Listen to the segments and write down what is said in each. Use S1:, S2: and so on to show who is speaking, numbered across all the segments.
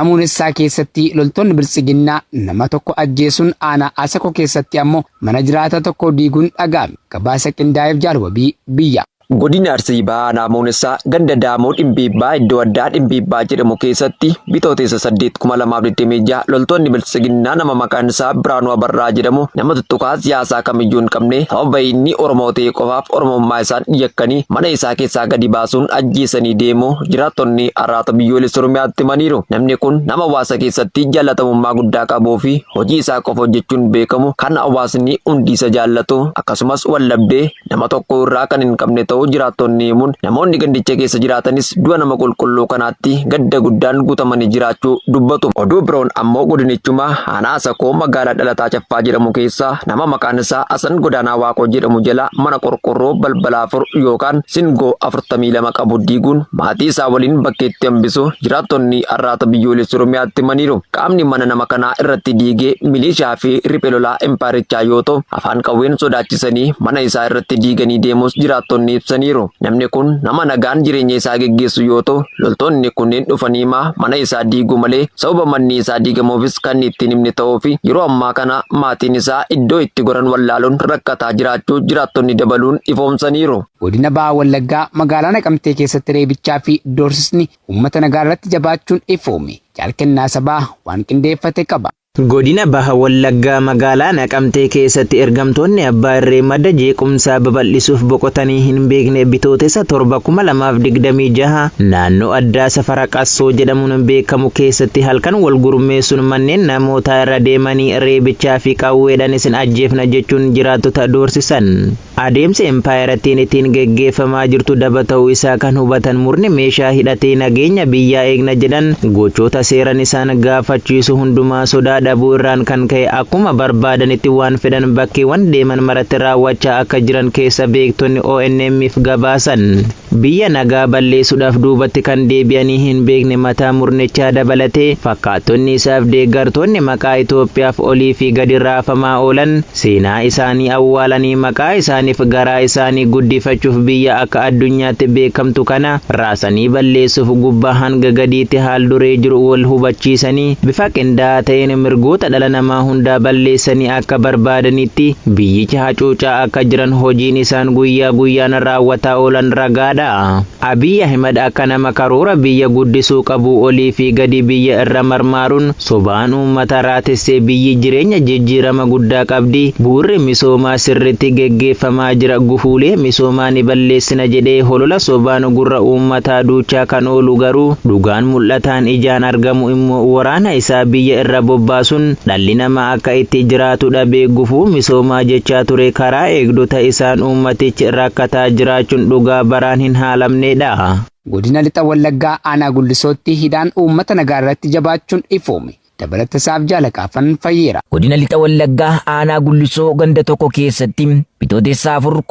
S1: Aanaa Muunessaa keessatti loltoonni Biltsiginnaa nama tokko ajjeesuun aanaa Asakoo keessatti ammoo mana jiraataa tokko diiguun dhaga'ame. Gabaasa qindaa'eef Jaal Wabii Biyya.
S2: Godina Arsii Bahaa Aanaa Muunessaa ganda Daamoo Dhimbiibbaa iddoo addaa Dhimbiibbaa jedhamu keessatti Bitootessa 8, 2026 loltoonni Biltsiginnaa nama maqaan isaa Biraanuu Abarraa jedhamu nama tuttuqaa siyaasaa kamiyyuu hin qabne sababa inni Oromoo ta'e qofaaf Oromummaa isaan yakkanii mana isaa keessaa gadi baasuun ajjeesanii deemuu jiraattonni Arraata Biyyoolessa Oromiyaatti himaniiru. Namni kun nama hawaasa keessatti jaallatamummaa guddaa qabuu fi hojii isaa qofa hojjechuun beekamu kan hawaasni hundi isa jaallatu akkasumas waldhabdee nama tokko irraa kan hin qabne ta'uu jiraattonni himuun namoonni gandicha keessa jiraatanis du'a nama qulqulluu kanaatti gadda guddaan guutamanii jiraachuu dubbatu. Oduu biroon ammoo godinichuma aanaa Asakoo magaalaa Dhalataa Caffaa jedhamu keessaa nama maqaan isaa Hasan Godaanaa Waaqoo jedhamu jalaa mana qorqorroo balbala 4 yookaan singoo 42 qabu diiguun maatii isaa waliin bakkeetti hambisuu jiraattonni Arraata Biyyoolessa Oromiyaatti himaniiru. Qaamni mana nama kanaa irratti diige milishaa fi riphe lolaa impaayerichaa yoo ta'u, afaan qawween sodaachisanii mana isaa irratti diiganii deemuus jiraattonni ibsaniiru. Namni kun nama nagaan jireenya isaa geggeessu yoo ta'u, loltoonni kunneen dhufaniima mana isaa diiguu malee sababa manni isaa diigamuufis kan itti hin himne ta'uu fi yeroo ammaa kana maatiin isaa iddoo itti goran wallaaluun rakkataa jiraachuu jiraattonni dabaluun ifoomsaniiru.
S1: Godina Baha Wallaggaa magaalaa Naqamtee keessatti reebichaa fi doorsisni uummata nagaa irratti jabaachuun ifoome. Jaal Kennaa Sabaa waan qindeeffate qaba.
S3: Godina Baha Wallaggaa magaalaa Naqamtee keessatti ergamtoonni abbaa irree madda jeequmsaa babal'isuuf boqotanii hin beekne Bitootessa 7, 2026 naannoo addaa safara Qassoo jedhamuun beekamu keessatti halkan wal gurmeessuun manneen namootaa irra deemanii reebichaa fi qawweedhaan isin ajjeefna jechuun jiraattota doorsisan. Adeemsi empaayerattiin ittiin geggeeffamaa jirtu daba ta'uu isaa kan hubatan murni meeshaa hidhatee nageenya biyyaa eegna jedhan gochoota seeran isaan gaafachiisu hundumaa sodaa dhabuu irraan kan ka'e akkuma barbaadanitti waan fedhan bakkeewwan deeman maratti raawwachaa akka jiran keessa beektonni ONM'f gabaasan. Biyya nagaa balleessuudhaaf duubatti kan deebi'anii hin beekne mataa murnichaa dabalatee fakkaattonni isaaf deeggartoonni maqaa Itoophiyaaf olii fi gadi raafamaa oolan seenaa isaanii awwaalanii maqaa isaaniif garaa isaanii guddifachuuf biyya akka addunyaatti beekamtu kana raasanii balleessuuf gubbaa hanga gadiitti haal-duree jiru wal hubachiisanii bifa qindaa'aa ta'een mirgoota dhala namaa hundaa balleessanii akka barbaadanitti biyyicha hacuucaa akka jiran hojiin isaan guyyaa guyyaan raawwataa oolan ragaadha. Abiy Ahimad akka nama karoora biyya guddisuu qabuu olii fi gadi biyya irra marmaaruun sobaan uummata raatessee biyyi jireenya jijjiirama guddaa qabdi, bu'uurri misoomaa sirriitti geggeeffamaa jira, gufuulee misoomaa ni balleessina jedhee holola sobaan gurra uummataa duuchaa kan oolu garuu dhugaan mul'ataan ijaan argamu immoo waraana isaa biyya irra bobbaasuun dhalli namaa akka itti jiraatu dhabee gufuu misoomaa jechaa ture karaa eegdota isaan uummatichi rakkataa jiraachuun dhugaa baraan hin haalamneedha.
S1: Godina Lixa Wallaggaa Aanaa Gullisootti hidhaan uummata nagaa irratti jabaachuun ifoome. Dabalatasaaf Jaalaqaafan Fayyeera.
S4: Godina Lixa Wallaggaa Aanaa Gullisoo ganda tokko keessatti Bitootessa 4,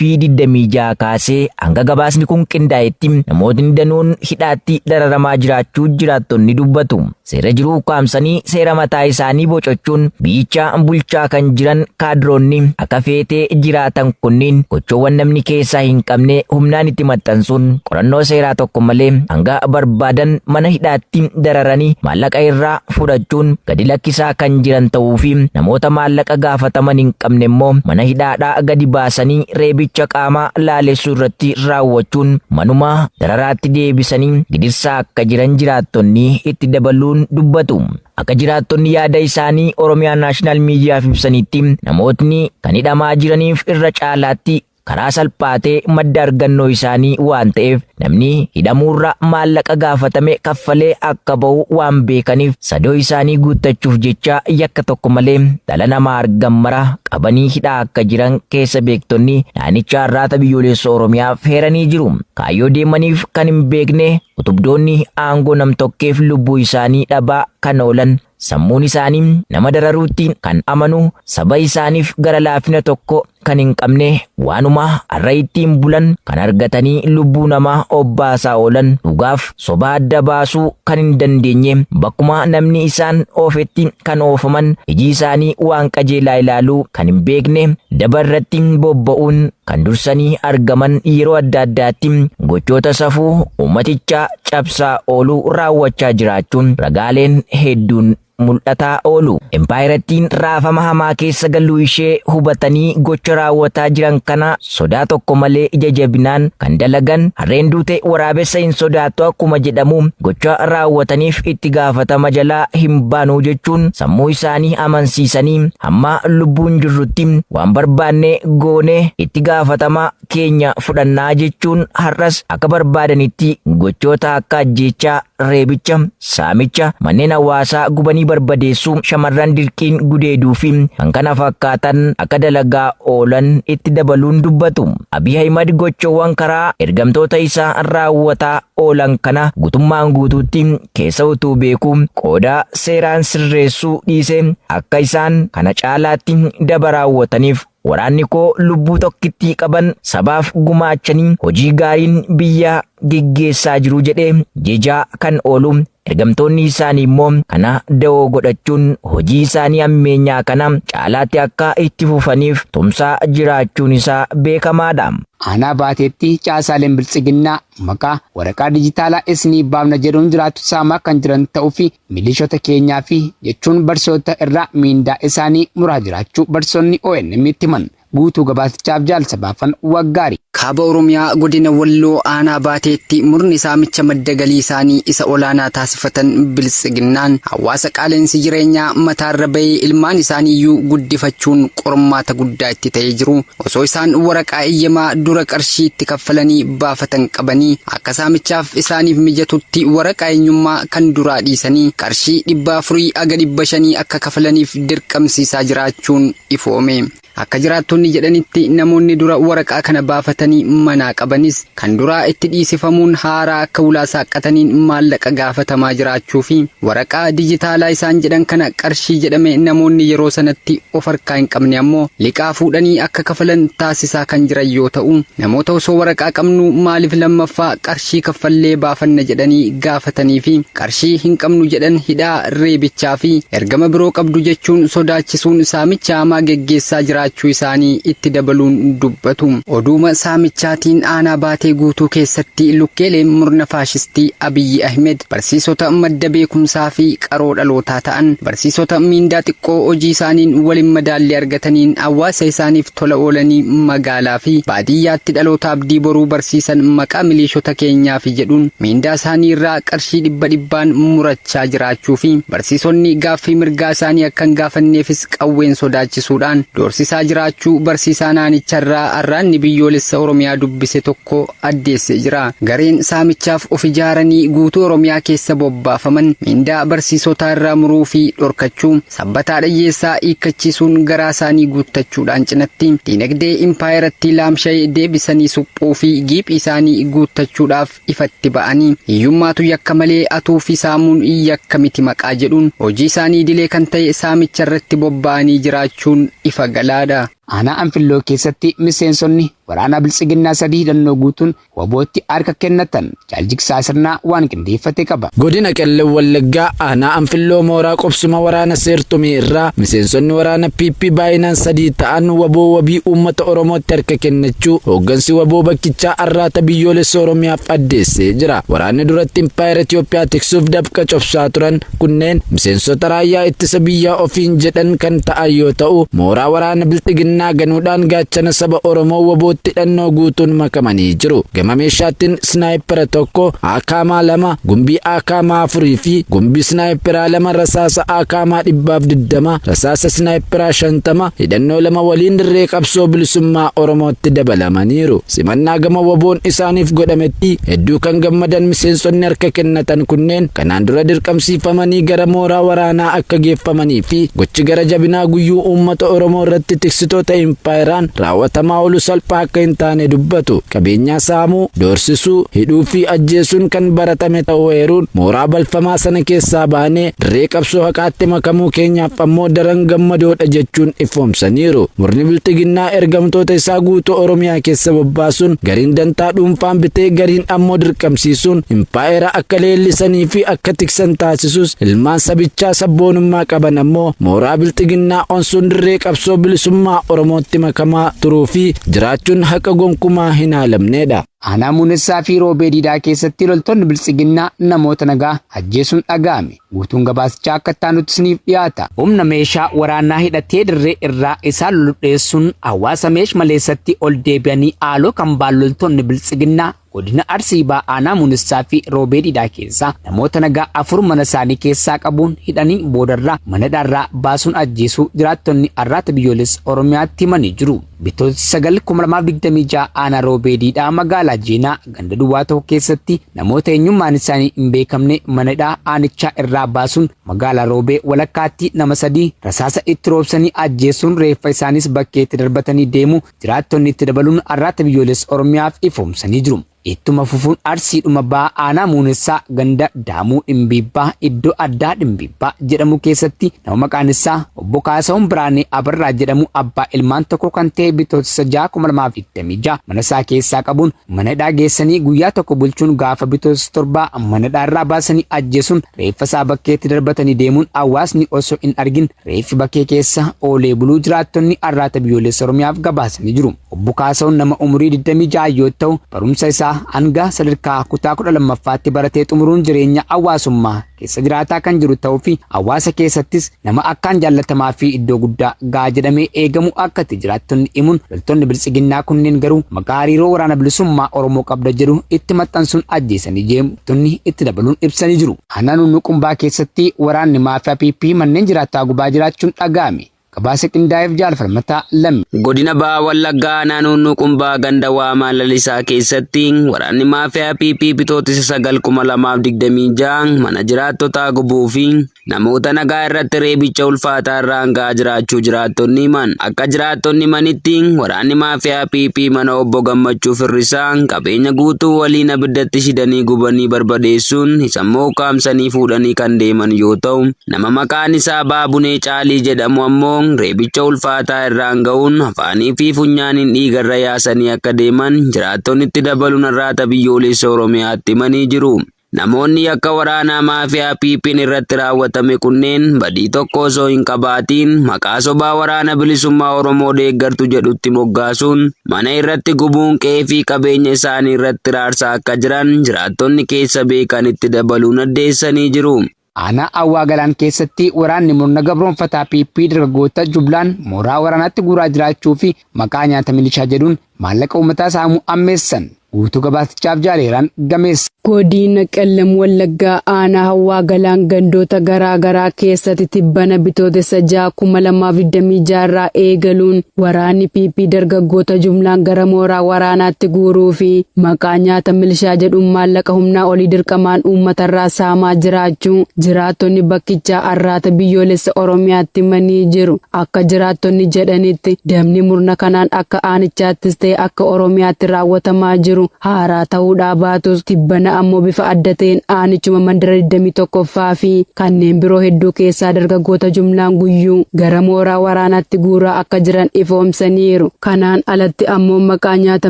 S4: 2026 kaasee hanga gabaasni kun qindaa'etti namootni danuun hidhaatti dararamaa jiraachuu jiraattonni dubbatu. Seera jiru ukkaamsanii seera mataa isaanii bocochuun biyyicha bulchaa kan jiran kaadiroonni akka feetee jiraatan kunniin gochoowwan namni keessaa hin qabne humnaan itti maxxansuun qorannoo seeraa tokko malee hanga barbaadan mana hidhaatti dararanii maallaqa irraa fudhachuun gadi lakkisaa kan jiran ta'uu fi namoota maallaqa gaafataman hin qabne immoo mana hidhaadhaa gadi baasanii reebicha qaamaa laalessuu irratti raawwachuun manuma dararaatti deebisanii gidirsaa akka jiran jiraattonni itti dabaluun dubbatu. Akka jiraattonni yaada isaanii Oromiyaa Naashinaal Miidiyaaf ibsanitti namootni kan hidhamaa jiraniif irra caalaatti karaa salphaa ta'e madda argannoo isaanii waan ta'eef namni hidhamuurra maallaqa gaafatame kaffalee akka ba'u waan beekaniif sadoo isaanii guuttachuuf jecha yakka tokko malee dhala namaa argan mara qabanii hidhaa akka jiran keessa beektonni naannichaa Arraata Biyyoolessa Oromiyaaf heeranii jiru. Kaayyoo deemaniif kan hin beekne utubdoonni aangoo namtokkeef lubbuu isaanii dhabaa kan oolan sammuun isaanii nama dararuutti kan amanu saba isaaniif gara laafina tokko kan hin qabne, waanuma har'a ittiin bulan kan argatanii lubbuu namaa obbaasaa oolan, dhugaaf soba adda baasuu kan hin dandeenye, bakkuma namni isaan oofetti kan oofaman, iji isaanii waan qajeelaa ilaaluu kan hin beekne, daba irratti bobba'uun kan dursanii argaman, yeroo adda addaatti gochoota safuu uummatichaa cabsaa ooluu raawwachaa jiraachuun ragaaleen hedduun mul'ataa oolu. Empaayirattiin raafama hamaa keessa galuu ishee hubatanii gocha raawwataa jiran kana sodaa tokko malee ija jabinaan kan dalagan, harreen duute waraabessa hin sodaattu akkuma jedhamu, gocha raawwataniif itti gaafatama jalaa hin baanu jechuun sammuu isaanii amansiisanii, hamma lubbuun jirrutti waan barbaanne goone itti gaafatama keenya fudhannaa jechuun har'as akka barbaadanitti gochoota akka ajjeechaa, reebicha, saamicha, manneen hawaasaa gubanii barbadeessuu, shamarran dirqiin gudeeduu fi kan kana fakkaatan akka dalagaa oolan itti dabaluun dubbatu. Abiy Ahimad gochoowwan karaa ergamtoota isaa raawwataa oolan kana guutummaan guutuutti keessa utuu beeku, qooda seeraan sirreessuu dhiise, akka isaan kana caalaatti daba raawwataniif, waraanni koo lubbuu tokkittii qaban sabaaf gumaachanii hojii gaariin biyya geggeessaa jiru jedhee jejaa kan oolu, ergamtoonni isaanii immoo kana da'oo godhachuun hojii isaanii ammeenyaa kana caalaatti akka itti fufaniif tumsaa jiraachuun isaa beekamaadha.
S1: Aanaa Baateetti caasaaleen Biltsiginnaa maqaa waraqaa dijitaalaa isinii baafna jedhuun jiraatu saamaa kan jiran ta'uu fi milishoota keenyaa fi jechuun barsiisota irraa miindaa isaanii muraa jiraachuu barsiisonni ONM itti himan. Guutuu gabaasichaaf jaalsa baafan waggaarii.
S5: Kaaba Oromiyaa, godina Walloo, aanaa Baateetti murni saamicha madda galii isaanii isa olaanaa taasifatan Biltsiginnaan hawaasa qaala'insi jireenyaa mataarra bahee ilmaan isaanii iyyuu guddifachuun qormaata guddaa itti ta'ee jiru, osoo isaan waraqaa eeyyamaa dura qarshii itti kaffalanii baafatan qabanii, akka saamichaaf isaaniif mijatutti waraqaa eenyummaa kan duraa dhiisanii qarshii 400 aga 500 akka kafalaniif dirqamsiisaa jiraachuun ifoome. Akka jiraattonni jedhanitti, namoonni dura waraqaa kana baafatanii manaa qabanis kan duraa itti dhiisifamuun haaraa akka ulaa saaqqataniin maallaqa gaafatamaa jiraachuu fi waraqaa dijitaalaa isaan jedhan kana qarshii jedhame namoonni yeroo sanatti of harkaa hin qabne ammoo liqaa fuudhanii akka kafalan taasisaa kan jiran yoo ta'u, namoota osoo waraqaa qabnu maaliif lammaffaa qarshii kaffallee baafanna jedhanii gaafatanii fi qarshii hin qabnu jedhan hidhaa, reebichaa fi ergama biroo qabdu jechuun sodaachisuun saamicha hamaa geggeessaa jiraachuu isaanii itti dabaluun dubbatu. Oduuma saamichaatiin aanaa Baatee guutuu keessatti lukkeeleen murna faashistii Abiyyi Ahmed barsiisota madda beekumsaa fi qaroo dhalootaa ta'an, barsiisota miindaa xiqqoo hojii isaaniin waliin madaalli argataniin hawaasa isaaniif tola oolanii magaalaa fi baadiyyaatti dhaloota abdii boruu barsiisan, maqaa miliishota keenyaa fi jedhuun miindaa isaanii irraa qarshii dhibba dhibbaan murachaa jiraachuu fi barsiisonni gaaffii mirgaa isaanii akka hin gaafanneefis qawween sodaachisuudhaan doorsisaa jiraachuu barsiisaa naanicharraa Arraanni Biyyoolessa Oromiyaa dubbise tokko addeessee jira. Gareen saamichaaf of ijaaranii guutuu Oromiyaa keessa bobbaafaman miindaa barsiisotaa irraa muruu fi dhorkachuu, sabbataa dhayyeessaa hiikkachiisuun garaa isaanii guuttachuudhaan cinatti diinagdee impaayeratti laamsha'e deebisanii suphuu fi giiphii isaanii guuttachuudhaaf ifatti ba'anii, hiyyummaatu yakka malee atuu fi saamuun yakka miti maqaa jedhuun hojii isaanii idilee kan ta'e saamicha irratti bobba'anii jiraachuun ifa galaadha.
S1: Aanaa Anfilloo keessatti miseensonni waraana Biltsiginnaa sadii hidhannoo guutuun WBOtti harka kennatan. Jaaljigsaa Sirnaa waan qindeeffate qaba.
S6: Godina Qellem Wallaggaa, aanaa Anfilloo, mooraa qubsuma waraana Seertumii irraa miseensonni waraana PP baay'inaan sadii ta'an WBO wabii uummata Oromootti harka kennachuu hooggansi WBO bakkichaa Arraata Biyyoolessa Oromiyaaf addeessee jira. Waraanni duratti impaayera Itoophiyaa tiksuuf dafqa cobsaa turan kunneen miseensota raayyaa ittisa biyyaa ofiin jedhan kan ta'an yoo ta'u, mooraa waraana Bilxiginnaa ganuudhaan gaachana saba Oromoo WBOtti hidhannoo guutuun makamanii jiru. Gama meeshaattiin sniper tokko, AKM 2, gumbii AKM 4 fi gumbii snaayiperaa 2, rasaasa AKM 120, rasaasa snaayiperaa 50, hidhannoo 2 waliin dirree qabsoo bilisummaa Oromootti dabalamaniiru. Simannaa gama WBOn isaaniif godhametti hedduu kan gammadan miseensonni harka kennatan kunneen, kanaan dura dirqamsiifamanii gara mooraa waraanaa akka geeffamanii fi gochi gara jabinaa guyyuu uummata Oromoo irratti tiksitoota ergamtoota impaayeraan raawwatamaa oolu salphaa akka hin taane dubbatu. Qabeenyaa saamuu, doorsisuu, hidhuu fi ajjeesuun kan baratame ta'uu eeruun mooraa balfamaa sana keessaa baanee dirree qabsoo haqaatti makamuu keenyaaf ammoo daran gammadoodha jechuun ifoomsaniiru. Murni bilxiginnaa ergamtoota isaa guutuu Oromiyaa keessa bobbaasuun gariin dantaa dhuunfaan bitee gariin ammoo dirqamsiisuun impaayera akka leellisanii fi akka tiksan taasisus ilmaan sabichaa sabboonummaa qaban ammoo mooraa bilxiginnaa onsuun dirree qabsoo bilisummaa Oromootti makamaa turuu fi jiraachuun haqa gonkumaa hin haalamneedha.
S1: Aanaa Muunessaa fi Roobee Diidaa keessatti loltoonni biltsiginnaa namoota nagaa ajjeesuun dhaga'ame. Guutuun gabaasichaa akka itti aanutti isiniif dhiyaata. Humna meeshaa waraanaa hidhatee dirree irraa isaan lolu dheessuun hawaasa meesh maleessatti ol deebi'anii haaloo kan ba'an loltoonni biltsiginnaa godina Arsii Bahaa Aanaa Muunessaa fi Roobee Diidaa keessaa namoota nagaa 4 mana isaanii keessaa qabuun hidhanii boodarraa mana hidhaarraa baasuun ajjeesuu jiraattonni Arraata Biyyoolessa Oromiyaatti himanii jiru. Bitootessa 9, 2026 Aanaa Roobee Diidhaa magaalaa Jeenaa ganda duwwaa tokko keessatti namoota eenyummaan isaanii hin beekamne mana hidhaa aanichaa irraa baasuun magaalaa Roobee walakkaatti nama 3 rasaasa itti roobsanii ajjeesuun reeffa isaaniis bakkeetti darbatanii deemuu jiraattonni itti dabaluun Arraata Biyyoolessa Oromiyaaf ifoomsanii jiru. Ittuma fufuun Arsiidhuma Bahaa Aanaa Muunessaa ganda Daamuu Dhimbiibbaa iddoo addaa Dhimbiibbaa jedhamu keessatti nama maqaan isaa Obbo Kaasahuun Biraanee Abarraa jedhamu abbaa ilmaan tokko kan ta'e Bitootessa 6, 2026 mana isaa keessaa qabuun mana hidhaa geessanii guyyaa tokko bulchuun gaafa Bitootessa 7 mana hidhaa irraa baasanii ajjeesuun reeffa isaa bakkeetti darbatanii deemuun hawaasni osoo hin argin reeffi bakkee keessa oolee buluu jiraattonni Arraata Biyyoolessa Oromiyaaf gabaasanii jiru. Obbo Kaasahuun nama umurii 26 yoo ta'u, barumsa isaa hanga sadarkaa kutaa 12ffaatti baratee xumuruun jireenya hawaasummaa keessa jiraataa kan jiru ta'uu fi hawaasa keessattis nama akkaan jaallatamaa fi iddoo guddaa ga'a jedhamee eegamu akka ta'e jiraattonni himuun loltoonni biltsiginnaa kunneen garuu maqaa hariiroo waraana bilisummaa Oromoo qabda jedhu itti maxxansuun ajjeesanii jeemtonni itti dabaluun ibsanii jiru. Aanaa Nuunnuqumbaa keessatti waraanni maafiyaa PP manneen jiraataa gubaa jiraachuun dhaga'ame. Gabaasa qindaa'eef Jaal Falmataa Lammi.
S7: Godina Baha Wallaggaa Aanaa Nuunnuu Qumbaa ganda Waamaa Lalisaa keessatti waraanni maafiyaa PP Bitootessa 9, 2026 mana jiraattotaa gubuu fi namoota nagaa irratti reebicha ulfaataa irraan ga'aa jiraachuu jiraattonni himan. Akka jiraattonni himanitti waraanni maafiyaa PP mana obbo Gammachuu Firrisaa qabeenya guutuu waliin abiddatti shidanii gubanii barbadeessuun isammoo ukkaamsanii fuudhanii kan deeman yoo ta'u, Nama maqaan isaa Baabunee Caalii jedhamu ammoo reebicha ulfaataa irraan ga'uun afaanii fi funyaaniin dhiiga irra yaasanii akka deeman jiraattonni itti dabaluun Arraata Biyyoolessa Oromiyaatti himanii jiru. Namoonni yakka waraanaa maafiyaa PP'n irratti raawwatame kunneen badii tokko osoo hin qabaatiin maqaa sobaa waraana bilisummaa Oromoo deeggartu jedhutti moggaasuun mana irratti gubuun qe'ee fi qabeenya isaanii irratti raarsaa akka jiran jiraattonni keessa beekan itti dabaluun addeessanii jiru.
S1: Aanaa Awwaa Galaan keessatti waraanni murna gabroomfataa PP dargaggoota jumlaan mooraa waraanaatti guuraa jiraachuu fi maqaa nyaata milishaa jedhuun maallaqa uummataa saamuu ammeessan. Guutuu gabaasichaaf Jaaleeraan Gameessa.
S8: Godiina Qellem Wallaggaa Aanaa Hawwaa Galaan gandoota garaa garaa keessatti tibbana Bitootessa 6, 2026 irraa eegaluun waraanni PP dargaggoota jumlaan gara mooraa waraanaatti guuruu fi maqaa nyaata milishaa jedhuun maallaqa humnaa olii dirqamaan uummatarraa saamaa jiraachuu jiraattonni bakkichaa Arraata Biyyoolessa Oromiyaatti himanii jiru. Akka jiraattonni jedhanitti, dabni murna kanaan akka aanichaattis ta'e akka Oromiyaatti raawwatamaa jiru haaraa ta'uudhaa baatus, tibbana ammoo bifa adda ta'een aanichuma mandara 21ffaa fi kanneen biroo hedduu keessaa dargaggoota jumlaan guyyuu gara mooraa waraanaatti guuraa akka jiran ifoomsaniiru. Kanaan alatti ammoo maqaa nyaata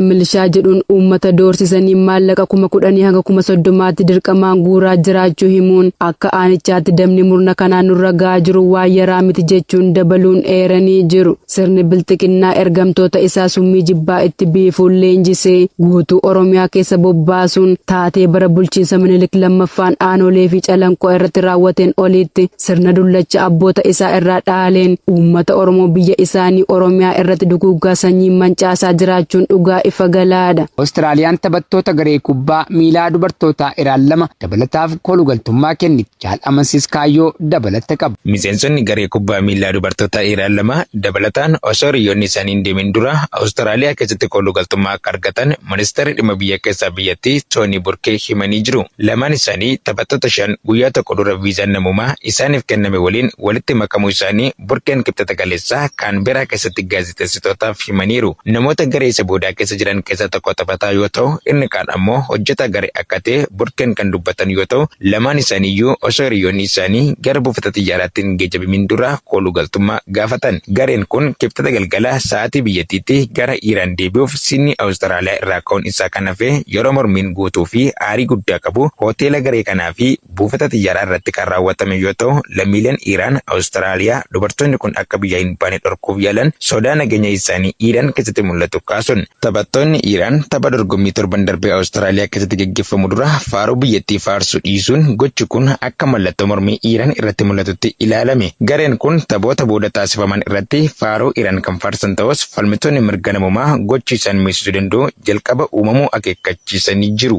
S8: milishaa jedhuun uummata doorsisanii maallaqa 10,000 hanga 30,000tti dirqamaan guuraa jiraachuu himuun, akka aanichaatti dabni murna kanaan nurra ga'aa jiru waan yaraa miti jechuun dabaluun eeranii jiru. Sirni bilxiqinnaa ergamtoota isaa summii jibbaa itti biifuun leenjisee guutuu Oromiyaa keessa bobbaasuun taatee bara bulchiinsa Minilik 2ffaan Aanolee fi Calanqoo irratti raawwateen olitti sirna dullacha abboota isaa irraa dhaaleen uummata Oromoo biyya isaanii Oromiyaa irratti duguuggaa sanyii mancaasaa jiraachuun dhugaa ifa galaadha.
S1: Awustiraaliyaan taphattoota garee kubbaa miilaa dubartootaa Iraan 2 dabalataaf koolugaltummaa kennite. Jaal Amansiis Kaayyoo dabalata qaba.
S9: Miseensonni garee kubbaa miillaa dubartootaa Iraan 2 dabalataan osoo hiriyyoonni isaanii hin deemin dura Awustiraaliyaa keessatti koolugaltummaa akka argatan Ministeerri Ministeerri dhimma biyya keessaa biyyattii Toonii Burkee himanii jiru. Lamaan isaanii taphattoota shan guyyaa tokko dura viizaan namummaa isaaniif kenname waliin walitti makamuu isaanii Burkeen Kibxata kaleessaa Kaanberaa keessatti gaazexeessitootaaf himaniiru. Namoota garee isa boodaa keessa jiran keessaa tokko taphataa yoo ta'u, inni kaan ammoo hojjetaa garee akka ta'e Burkeen kan dubbatan yoo ta'u, lamaan isaaniiyyuu osoo hiriyoonni isaanii gara buufata xiyyaaraatti hin geejjibamin dura kooluu galtummaa gaafatan. Gareen kun Kibxata galgala sa'aatii biyyattiitti gara Iraan deebi'uuf Siinii Awustiraaliyaa irraa ka'uun isaa kan hafe yeroo mormiin guutuu fi aarii guddaa qabu hoteela garee kanaa fi buufata xiyyaaraa irratti kan raawwatame yoo ta'u, lammiileen Iraan Awustiraaliyaa dubartoonni kun akka biyya hin baane dhorkuuf yaalan sodaa nageenya isaanii Iraan keessatti mul'atu kaasuun. Taphattoonni Iraan tapha dorgommii torban darbee Awustiraaliyaa keessatti gaggeeffamu dura faaruu biyyattii faarsuu dhiisuun gochi kun akka mallattoo mormii Iraan irratti mul'atutti ilaalame. Gareen kun taphoota booda taasifaman irratti faaruu Iraan kan faarsan ta'us, falmitoonni mirga namummaa gochi isaan miisisuu danda'u jalqaba uumamuu akeekkachiisanii jiru.